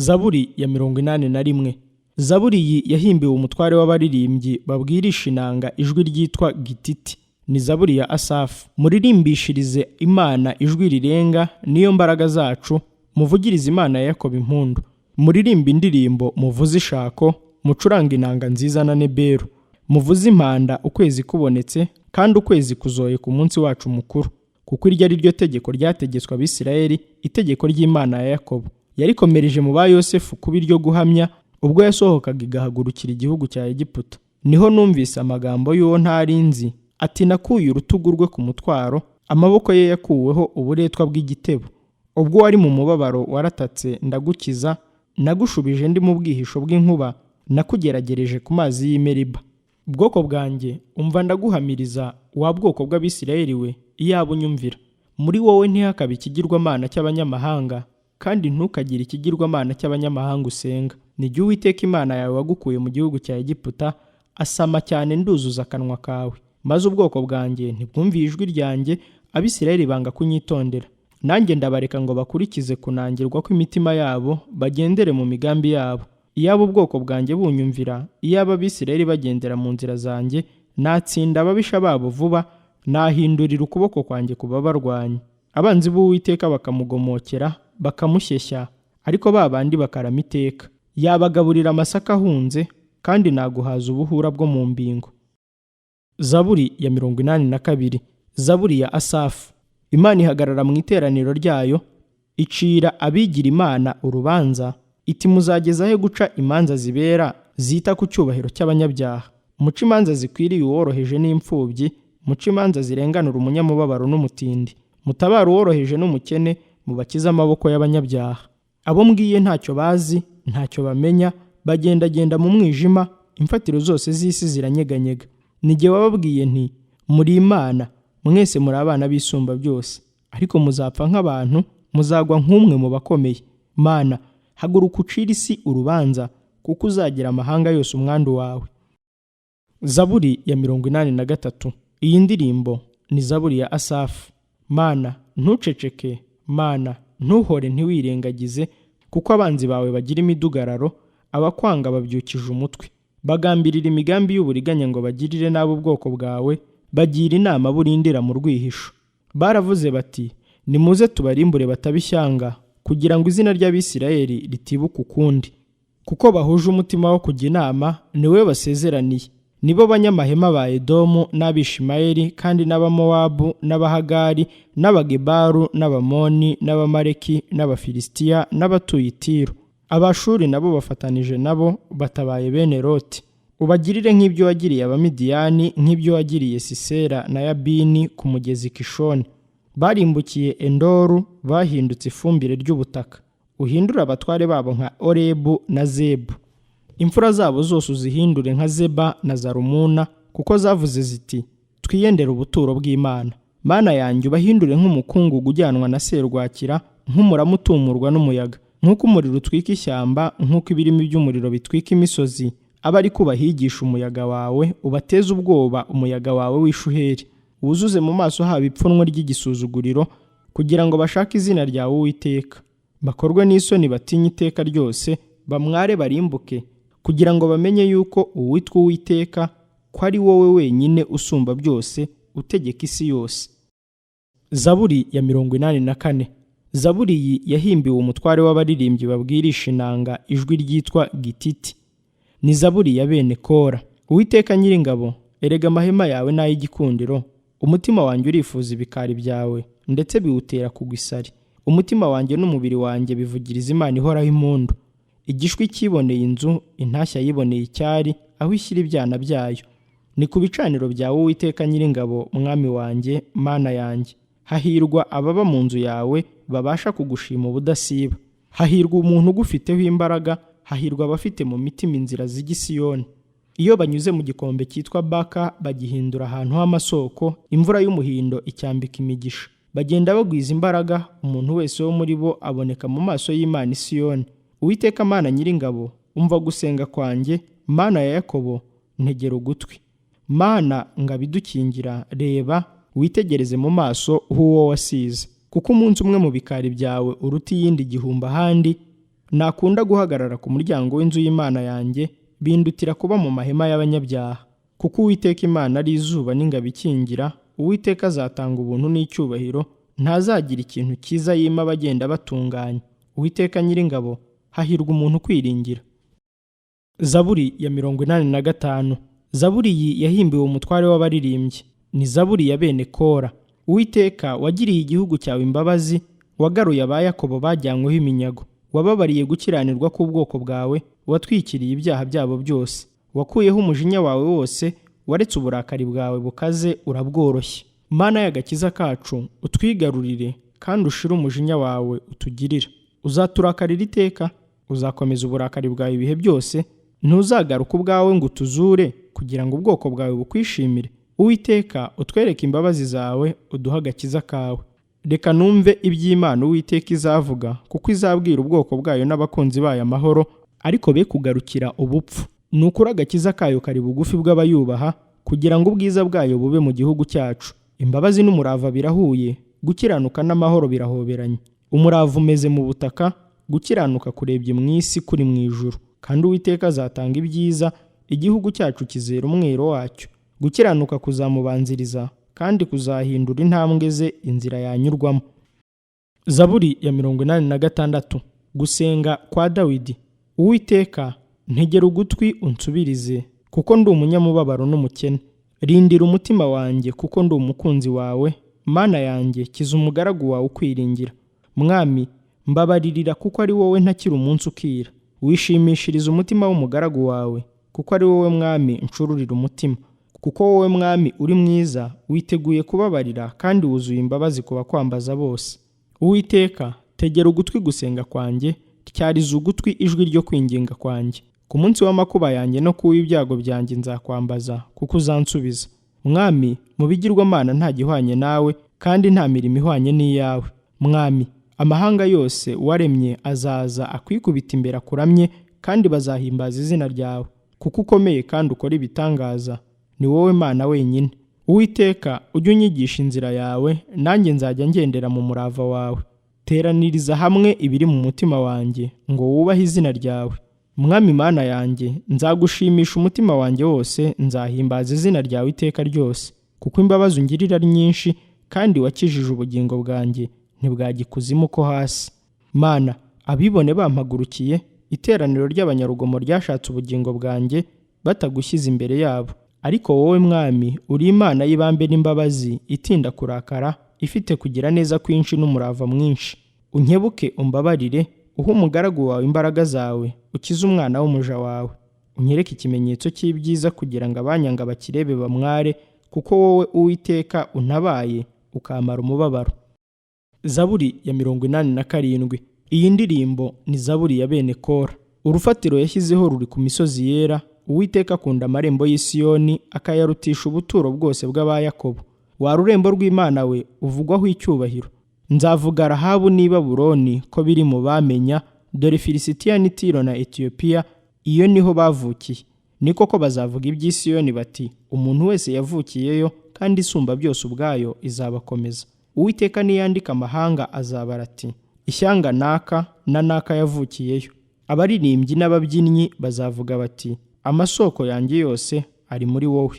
Zaburi ya 81. Zaburi iyi yahimbiwe umutware w'abaririmbyi babwirisha inanga ijwi ryitwa Gititi. Ni zaburi ya Asafu. Muririmbishirize Imana ijwi rirenga, niyo mbaraga zacu, muvugirize Imana ya Yakobo impundu. Muririmbe indirimbo, muvuze ishako, mucurange inanga nziza na neberu. Muvuze impanda ukwezi kubonetse, kandi ukwezi kuzoye ku munsi wacu mukuru. Kuko iryo ari ryo tegeko ryategetswe Abisirayeli, itegeko ry'Imana ya Yakobo. Yarikomereje mu ba Yosefu kuba iryo guhamya, ubwo yasohokaga igahagurukira igihugu cya Egiputa. Niho numvise amagambo y'uwo ntari nzi, ati nakuye urutugu rwe ku mutwaro, amaboko ye yakuweho uburetwa bw'igitebo. Ubwo wari mu mubabaro waratatse ndagukiza, nagushubije ndi mu bwihisho bw'inkuba, nakugeragereje ku mazi y'i Meriba. Bwoko bwanjye, umva ndaguhamiriza, wa bwoko bw'Abisirayeli we, iyaba unyumvira. Muri wowe ntihakabe ikigirwamana cy'abanyamahanga, kandi ntukagire ikigirwamana cy'abanyamahanga usenga. Ni jye Uwiteka Imana yawe wagukuye mu gihugu cya Egiputa, asama cyane nduzuza akanwa kawe. Maze ubwoko bwanjye ntibwumviye ijwi ryanjye, Abisirayeli banga kunyitondera. Nanjye ndabareka ngo bakurikize kunangirwa kw'imitima yabo, bagendere mu migambi yabo. Iyaba ubwoko bwanjye bunyumvira, iyaba Abisirayeli bagendera mu nzira zanjye, natsinda ababisha babo vuba, nahindurira ukuboko kwanjye ku babarwanya. Abanzi b'Uwiteka bakamugomokera, bakamushyeshya, ariko ba bandi bakarama iteka. Yabagaburira amasaka ahunze, kandi naguhaza ubuhura bwo mu mbingo. Zaburi ya 82. Zaburi ya Asafu. Imana ihagarara mu iteraniro ryayo, icira abigira Imana urubanza, iti muzageza he guca imanza zibera zita ku cyubahiro cy'abanyabyaha? Muce imanza zikwiriye uworoheje n'imfubyi, muce imanza zirenganura umunyamubabaro n'umutindi. Mutabare uworoheje n'umukene, mubakize amaboko y'abanyabyaha. Abo mbwiye ntacyo bazi, ntacyo bamenya, bagendagenda mu mwijima, imfatiro zose z'isi ziranyeganyega. Ni jye wababwiye nti muri Imana, mwese muri abana b'Isumba byose, ariko muzapfa nk'abantu, muzagwa nk'umwe mu bakomeye. Mana, haguruka ucire isi urubanza, kuko uzagira amahanga yose umwandu wawe. Zaburi ya 83. Iyi ndirimbo ni zaburi ya Asafu. Mana, ntuceceke, Mana, ntuhore ntiwirengagize, kuko abanzi bawe bagira imidugararo, abakwanga babyukije umutwe. Bagambirira imigambi y'uburiganya ngo bagirire nabi ubwoko bwawe, bagira inama burindira mu rwihisho. Baravuze bati nimuze tubarimbure bataba ishyanga, kugira ngo izina ry'Abisirayeli ritibuka ukundi. Kuko bahuje umutima wo kujya inama, ni we basezeraniye. Nibo banyamahema ba Edomu n'Abishimayeli, kandi n'Abamowabu n'Abahagari n'Abagebaru n'Abamoni n'Abamaleki n'Abafilisitiya n'abatuye i Tiro. Abashuri nabo bafatanije nabo batabaye bene Loti. Ubagirire nk'ibyo wagiriye Abamidiyani, nk'ibyo wagiriye Sisera na Yabini ku mugezi Kishoni. Barimbukiye Endoru, bahindutse ifumbire ry'ubutaka. Uhindure abatware babo nka Orebu na Zebu. Imfura zabo zose uzihindure nka Zeba na Zarumuna, kuko zavuze ziti twiyendere ubuturo bw'Imana. Mana yanjye, ubahindure nk'umukungugu ujyanwa na serwakira, nk'umurama utumurwa n'umuyaga. Nk'uko umuriro utwika ishyamba, nk'uko ibirimi by'umuriro bitwika imisozi, abe ari ko ubahigisha umuyaga wawe, ubateze ubwoba umuyaga wawe w'ishuheri. Wuzuze mu maso habo ipfunwe ry'igisuzuguriro, kugira ngo bashake izina ryawe Uwiteka. Bakorwe n'isoni batinye iteka ryose, bamware barimbuke, kugira ngo bamenye yuko uwitwa Uwiteka, ko ari wowe wenyine usumba byose, utegeka isi yose. Zaburi ya 84. Zaburi iyi yahimbiwe umutware w'abaririmbyi babwirisha inanga ijwi ryitwa Gititi. Ni zaburi ya bene Kora. Uwiteka Nyiringabo, erega amahema yawe n'ay'igikundiro, umutima wanjye urifuza ibikari byawe, ndetse biwutera kugwa isari. Umutima wanjye n'umubiri wanjye bivugiriza Imana ihoraho impundu. Igishwi cyiboneye inzu, intashya yiboneye icyari, aho ishyira ibyana byayo. Ni ku bicaniro byawe Uwiteka Nyiringabo, mwami wanjye, Mana yanjye. Hahirwa ababa mu nzu yawe, babasha kugushima ubudasiba. Hahirwa umuntu ugufiteho imbaraga, hahirwa abafite mu mitima inzira zijya i Siyoni. Iyo banyuze mu gikombe cyitwa Baka, bagihindura ahantu h'amasoko, imvura y'umuhindo icyambika imigisha. Bagenda bagwiza imbaraga, umuntu wese wo muri bo aboneka mu maso y'Imana i Siyoni. Uwiteka Mana Nyiringabo, umva gusenga kwanjye, Mana ya Yakobo, ntegera ugutwi. Mana ngabidukingira, reba witegereze mu maso h'uwo wasize. Kuko umunsi umwe mu bikari byawe uruta iyindi igihumbi ahandi, Nakunda guhagarara ku muryango w'inzu y'Imana yanjye, bindutira kuba mu mahema y'abanyabyaha. Kuko Uwiteka Imana ari izuba n'ingabo ikingira, Uwiteka azatanga ubuntu n'icyubahiro, ntazagira ikintu cyiza yima abagenda batunganye. Uwiteka Nyiringabo, hahirwa umuntu ukwiringira. Zaburi ya 85. Zaburi iyi yahimbiwe umutware w'abaririmbyi. Ni zaburi ya bene Kora. Uwiteka wagiriye igihugu cyawe imbabazi, wagaruye aba Yakobo bajyanyweho iminyago. Wababariye gukiranirwa k'ubwoko bwawe, watwikiriye ibyaha byabo byose. Wakuyeho umujinya wawe wose, waretse uburakari bwawe bukaze urabworoshya. Mana y'agakiza kacu, utwigarurire kandi ushire umujinya wawe utugirira. Uzaturakarira iteka, uzakomeza uburakari bwawe ibihe byose, ntuzagaruka ubwawe ngo utuzure kugira ngo ubwoko bwawe bukwishimire. Uwiteka utwereke imbabazi zawe, uduhe agakiza kawe. Reka numve iby'Imana Uwiteka izavuga, kuko izabwira ubwoko bwayo n'abakunzi bayo amahoro, ariko be kugarukira ubupfu. Ni ukuri agakiza kayo kari bugufi bw'abayubaha, kugira ngo ubwiza bwayo bube mu gihugu cyacu. Imbabazi n'umurava birahuye, gukiranuka n'amahoro birahoberanye. Umurava umeze mu butaka, gukiranuka kurebye mu isi kuri mu ijuru. Kandi Uwiteka azatanga ibyiza, igihugu cyacu kizera umwero wacyo. Gukiranuka kuzamubanziriza, kandi kuzahindura intambwe ze inzira yanyurwamo. Zaburi ya 86. Gusenga kwa Dawidi. Uwiteka, ntegera ugutwi unsubirize, kuko ndi umunyamubabaro n'umukene. Rindira umutima wanjye, kuko ndi umukunzi wawe. Mana yanjye, kiza umugaragu wawe ukwiringira. Mwami, mbabaririra, kuko ari wowe ntakiri umunsi ukira. Wishimishiriza umutima w'umugaragu wawe, kuko ari wowe Mwami ncururira umutima. Kuko wowe Mwami uri mwiza, witeguye kubabarira kandi wuzuye imbabazi ku bakwambaza bose. Uwiteka, tegera ugutwi gusenga kwanjye, tyariza ugutwi ijwi ryo kwinginga kwanjye. Ku munsi w'amakuba yanjye no ku w'ibyago byanjye nzakwambaza, kuko uzansubiza. Mwami, mu bigirwamana nta gihwanye nawe, kandi nta mirimo ihwanye n'iyawe. Mwami, amahanga yose waremye azaza akwikubita imbere akuramye, kandi bazahimbaza izina ryawe. Kuko ukomeye kandi ukora ibitangaza, ni wowe Mana wenyine. Uwiteka, ujye unyigisha inzira yawe, nanjye nzajya ngendera mu murava wawe. Teraniriza hamwe ibiri mu mutima wanjye, ngo wubahe izina ryawe. Mwami Mana yanjye, nzagushimisha umutima wanjye wose, nzahimbaza izina ryawe iteka ryose. Kuko imbabazi ungirira ari nyinshi, kandi wakijije ubugingo bwanjye, ntibwajya ikuzimu ko hasi. Mana, abibone bampagurukiye, iteraniro ry'abanyarugomo ryashatse ubugingo bwanjye, batagushyize imbere yabo. Ariko wowe Mwami, uri Imana y'ibambe n'imbabazi, itinda kurakara, ifite kugira neza kwinshi n'umurava mwinshi. Unkebuke umbabarire, uhe umugaragu wawe imbaraga zawe, ukize umwana w'umuja wawe. Unyereke ikimenyetso cy'ibyiza kugira ngo abanyanga bakirebe bamware, kuko wowe Uwiteka untabaye, ukamara umubabaro. Zaburi ya 87. Iyi ndirimbo ni zaburi ya bene Kora. Urufatiro yashyizeho ruri ku misozi yera. Uwiteka akunda amarembo y'i Siyoni, akayarutisha ubuturo bwose bw'aba Yakobo. Wa rurembo rw'Imana we, uvugwaho icyubahiro. Nzavuga Rahabu n'i Babuloni ko biri mu bamenya, dore Filisitiya n'i Tiro na Etiyopiya, iyo niho bavukiye. Ni koko bazavuga iby'i Siyoni bati, umuntu wese yavukiyeyo, kandi isumba byose ubwayo izabakomeza. Uwiteka niyandika amahanga azabara ati, ishyanga naka na naka yavukiyeyo. Abaririmbyi n'ababyinnyi bazavuga bati, amasoko yanjye yose ari muri wowe.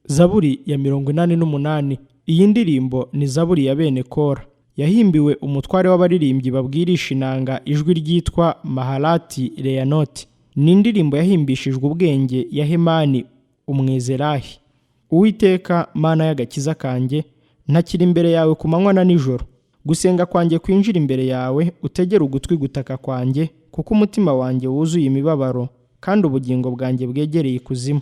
Zaburi ya 88. Iyi ndirimbo ni zaburi ya bene Kora. Yahimbiwe umutware w'abaririmbyi babwirisha inanga ijwi ryitwa Mahalati Leyanoti. Ni indirimbo yahimbishijwe ubwenge ya Hemani Umwezerahi. Uwiteka Mana y'agakiza kanjye, ntakiri imbere yawe ku manywa na nijoro. Gusenga kwanjye kwinjira imbere yawe, utegere ugutwi gutaka kwanjye, kuko umutima wanjye wuzuye imibabaro, kandi ubugingo bwanjye bwegereye ikuzimu.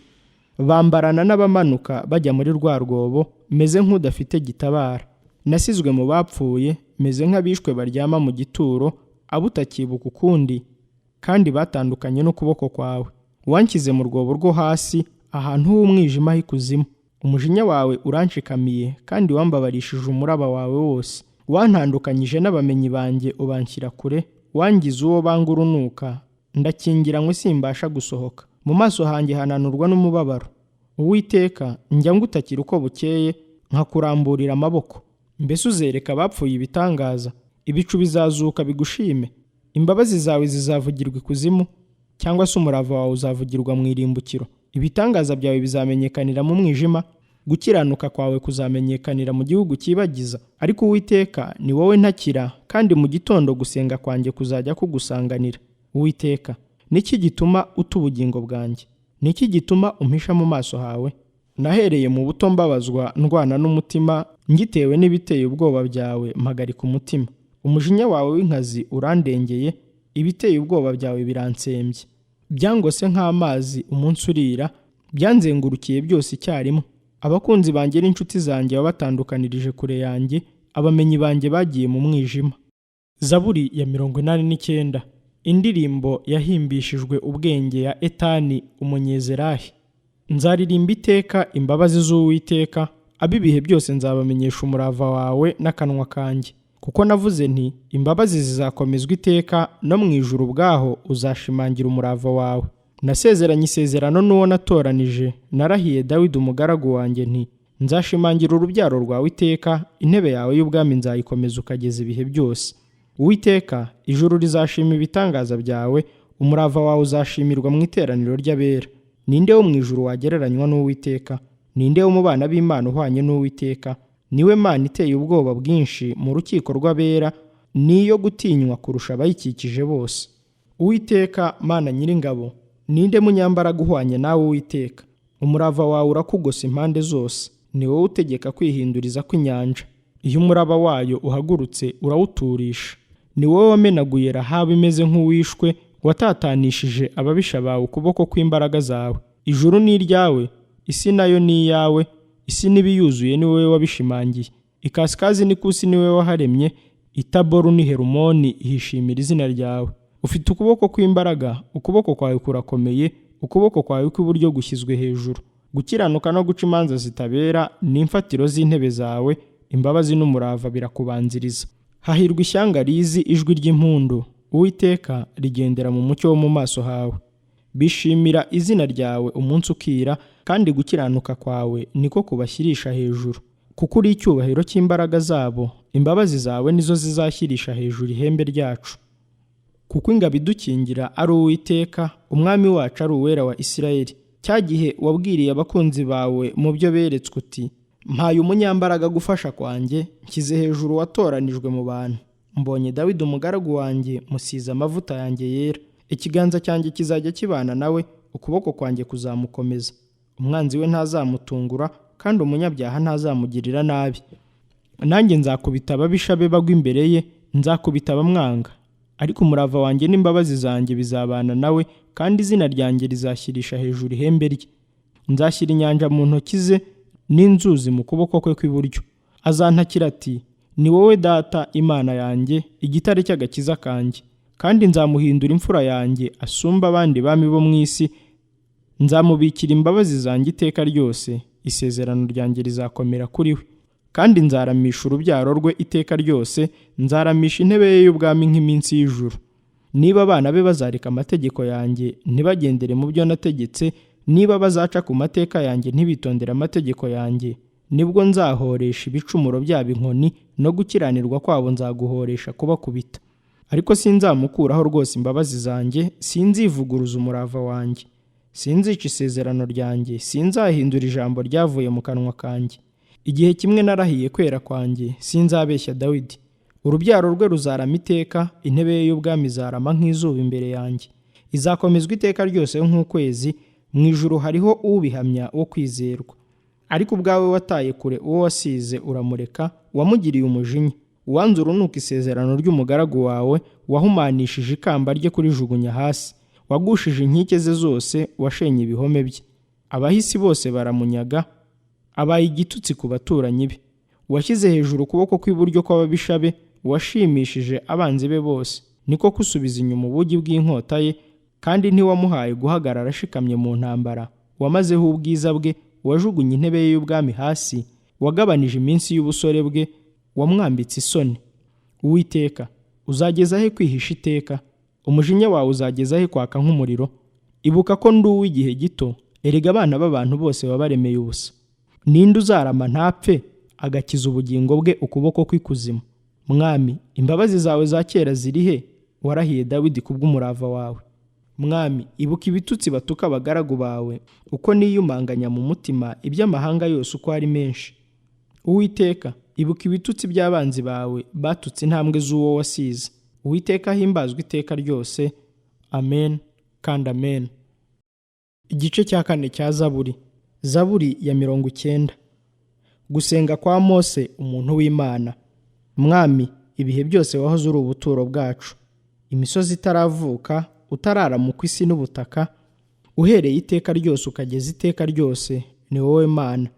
Bambarana n'abamanuka bajya muri rwa rwobo, meze nk'udafite gitabara. Nasizwe mu bapfuye, meze nk'abishwe baryama mu gituro, abo utakibuka ukundi, kandi batandukanye n'ukuboko kwawe. Wanshyize mu rwobo rwo hasi, ahantu h'umwijima h'ikuzimu. Umujinya wawe uranshikamiye, kandi wambabarishije umuraba wawe wose. Wantandukanyije n'abamenyi banjye ubanshyira kure, wangize uwo banga urunuka, ndakingiranywe simbasha gusohoka. Mu maso hanjye hananurwa n'umubabaro. Uwiteka, njya ngutakira uko bukeye, nkakuramburira amaboko. Mbese uzereka abapfuye ibitangaza? Ibicu bizazuka bigushime? Imbabazi zawe zizavugirwa ikuzimu, cyangwa se umurava wawe uzavugirwa mu irimbukiro? Ibitangaza byawe bizamenyekanira mu mwijima, gukiranuka kwawe kuzamenyekanira mu gihugu cyibagiza. Ariko Uwiteka, ni wowe ntakira, kandi mu gitondo gusenga kwanjye kuzajya kugusanganira. Uwiteka, niki gituma uta ubugingo bwanjye? Niki gituma umpisha mu maso hawe? Nahereye mu buto mbabazwa ndwana n'umutima, ngitewe n'ibiteye ubwoba byawe mpagarika umutima. Umujinya wawe w'inkazi urandengeye, ibiteye ubwoba byawe biransembye. Byangose nk'amazi umunsi urira, byanzengurukiye byose icyarimwe. Abakunzi banjye n'inshuti zanjye wabatandukanirije kure yanjye, abamenyi banjye bagiye mu mwijima. Zaburi ya 89, indirimbo yahimbishijwe ubwenge ya Etani Umunyezerahi. Nzaririmba iteka imbabazi z'Uwiteka, ab'ibihe byose nzabamenyesha umurava wawe n'akanwa kanjye. Kuko navuze nti, imbabazi zizakomezwa iteka, no mu ijuru ubwaho uzashimangira umurava wawe. Nasezeranye isezerano n'uwo natoranije, narahiye Dawidi umugaragu wanjye nti, nzashimangira urubyaro rwawe iteka, intebe yawe y'ubwami nzayikomeza ukageza ibihe byose. Uwiteka, ijuru rizashima ibitangaza byawe, umurava wawe uzashimirwa mu iteraniro ry'abera. Ninde wo mu ijuru wagereranywa n'Uwiteka? Ninde wo mu bana b'Imana uhwanye n'Uwiteka? Niwe Mana iteye ubwoba bwinshi mu rukiko rw'abera, niyo gutinywa kurusha abayikikije bose. Uwiteka Mana nyiringabo, ninde munyambaraga uhwanye nawe Uwiteka? Umurava wawe urakugose impande zose, ni wowe utegeka kwihinduriza kw'inyanja. Iyo umuraba wayo uhagurutse urawuturisha. Ni wowe wamenaguye Rahabu imeze nk'uwishwe, watatanishije ababisha bawe ukuboko kw'imbaraga zawe. Ijuru ni iryawe, isi nayo ni iyawe, isi n'ibiyuzuye ni wowe wabishimangiye. Ikasikazi n'ikusi ni wowe waharemye, Itaboru ni Herumoni ihishimira izina ryawe. Ufite ukuboko kw'imbaraga, ukuboko kwawe kurakomeye, ukuboko kwawe kw'iburyo gushyizwe hejuru. Gukiranuka no guca imanza zitabera ni imfatiro z'intebe zawe, imbabazi n'umurava birakubanziriza. Hahirwa ishyanga rizi ijwi ry'impundu, Uwiteka rigendera mu mucyo wo mu maso hawe. Bishimira izina ryawe umunsi ukira, kandi gukiranuka kwawe niko kubashyirisha hejuru. Kuko uri icyubahiro cy'imbaraga zabo, imbabazi zawe nizo zizashyirisha hejuru ihembe ryacu. Kuko ingabo idukingira ari Uwiteka, umwami wacu ari Uwera wa Isirayeli. Cya gihe wabwiriye abakunzi bawe mu byo beretswe uti, mpaye umunyambaraga gufasha kwanjye, nshyize hejuru watoranijwe mu bantu. Mbonye Dawidi umugaragu wanjye, musize amavuta yanjye yera. Ikiganza cyanjye kizajya kibana nawe, ukuboko kwanjye kuzamukomeza. Umwanzi we ntazamutungura, kandi umunyabyaha ntazamugirira nabi. Nanjye nzakubita ababisha be bagwa imbere ye, nzakubita abamwanga. Ariko umurava wanjye n'imbabazi zanjye bizabana nawe, kandi izina ryanjye rizashyirisha hejuru ihembe rye. Nzashyira inyanja mu ntoki ze n'inzuzi mu kuboko kwe kw'iburyo. Azantakira ati, ni wowe Data Imana yanjye, igitare cy'agakiza kanjye. Kandi nzamuhindura imfura yanjye asumba abandi bami bo mu isi, nzamubikira imbabazi zanjye iteka ryose, isezerano ryanjye rizakomera kuri we. Kandi nzaramisha urubyaro rwe iteka ryose, nzaramisha intebe ye y'ubwami nk'iminsi y'ijuru. Niba abana be bazareka amategeko yanjye ntibagendere mu byo nategetse, niba bazaca ku mateka yanjye ntibitondere amategeko yanjye, nibwo nzahoresha ibicumuro byabo inkoni, no gukiranirwa kwabo nzaguhoresha kubakubita. Ariko sinzamukuraho rwose imbabazi zanjye, sinzivuguruza umurava wanjye, sinzica isezerano ryanjye, sinzahindura ijambo ryavuye mu kanwa kanjye. Igihe kimwe narahiye kwera kwanjye, sinzabeshya Dawidi. Urubyaro rwe ruzarama iteka, intebe ye y'ubwami izarama nk'izuba imbere yanjye. Izakomezwa iteka ryose nk'ukwezi, mu ijuru hariho ubihamya wo kwizerwa. Ariko ubwawe wataye kure uwo wasize uramureka, wamugiriye umujinya. Uwanze urunuka isezerano ry'umugaragu wawe, wahumanishije ikamba rye kurijugunya hasi. Wagushije inkike ze zose, washenye ibihome bye. Abahisi bose baramunyaga, abaye igitutsi ku baturanyi be. Washyize hejuru ukuboko kw'iburyo kw'ababisha be, washimishije abanzi be bose. Niko kusubiza inyuma ubugi bw'inkota ye, kandi ntiwamuhaye guhagarara ashikamye mu ntambara. Wamazeho ubwiza bwe, wajugunye intebe ye y'ubwami hasi, wagabanije iminsi y'ubusore bwe, wamwambitse isoni. Uwiteka, uzageza he kwihisha iteka? Umujinya wawe uzageza he kwaka nk'umuriro? Ibuka ko ndi uw'igihe gito, erega abana b'abantu bose wabaremeye ubusa. Ninde uzarama ntapfe, agakiza ubugingo bwe ukuboko kw'ikuzimu? Mwami, imbabazi zawe za kera ziri he? Warahiye Dawidi kubw'umurava wawe. Mwami, ibuka ibitutsi batuka abagaragu bawe, uko niyumanganya mu mutima iby'amahanga yose uko ari menshi. Uwiteka, ibuka ibitutsi by'abanzi bawe batutse intambwe z'uwo wasize. Uwiteka ahimbazwe iteka ryose. Amen kandi amen. Igice cya 4 cya Zaburi. Zaburi ya 90. Gusenga kwa Mose umuntu w'Imana. Mwami, ibihe byose wahoze uri ubuturo bwacu. Imisozi itaravuka, utararamuka isi n'ubutaka, uhereye iteka ryose ukageza iteka ryose, ni wowe Mana.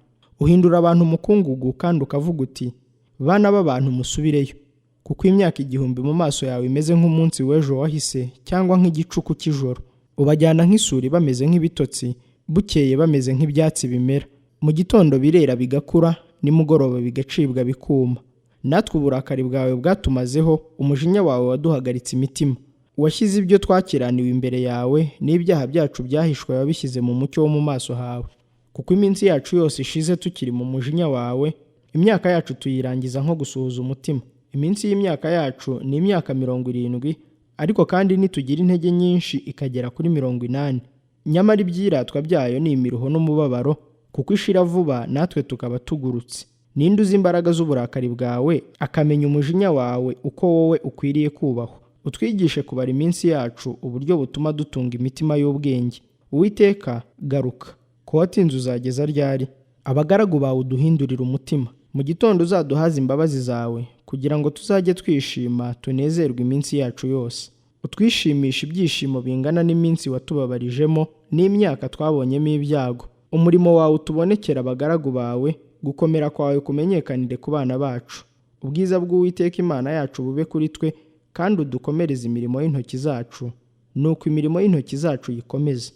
Uhindura abantu umukungugu kandi ukavuga uti, bana b'abantu musubireyo. Kuko imyaka 1000 mu maso yawe imeze nk'umunsi w'ejo wahise, cyangwa nk'igicuku cy'ijoro. Ubajyana nk'isuri bameze nk'ibitotsi, bukeye bameze nk'ibyatsi bimera. Mu gitondo birera bigakura, nimugoroba bigacibwa bikuma. Natwe uburakari bwawe bwatumazeho, umujinya wawe waduhagaritse imitima. Washyize ibyo twakiraniwe imbere yawe, n'ibyaha byacu byahishwe wabishyize mu mucyo wo mu maso hawe. Kuko iminsi yacu yose ishize tukiri mu mujinya wawe, imyaka yacu tuyirangiza nko gusuhuza umutima. Iminsi y'imyaka yacu ni imyaka 70, ariko kandi nitugira intege nyinshi ikagera kuri 80. Nyamara ibyiratwa byayo ni imiruho n'umubabaro, kuko ishira vuba natwe tukaba tugurutse. Ninde uzi imbaraga z'uburakari bwawe, akamenya umujinya wawe uko wowe ukwiriye kubahwa? Utwigishe kubara iminsi yacu uburyo butuma dutunga imitima y'ubwenge. Uwiteka, garuka, ko watinze uzageza ryari? Abagaragu bawe uduhindurire umutima. Mu gitondo uzaduhaze imbabazi zawe, kugira ngo tuzajye twishima tunezerwe iminsi yacu yose. Utwishimisha ibyishimo bingana n'iminsi watubabarijemo, n'imyaka twabonyemo ibyago. Umurimo wawe utubonekera abagaragu bawe, gukomera kwawe kumenyekanire ku bana bacu. Ubwiza bw'Uwiteka Imana yacu bube kuri twe, kandi udukomereze imirimo y'intoki zacu, nuko imirimo y'intoki zacu yikomeze.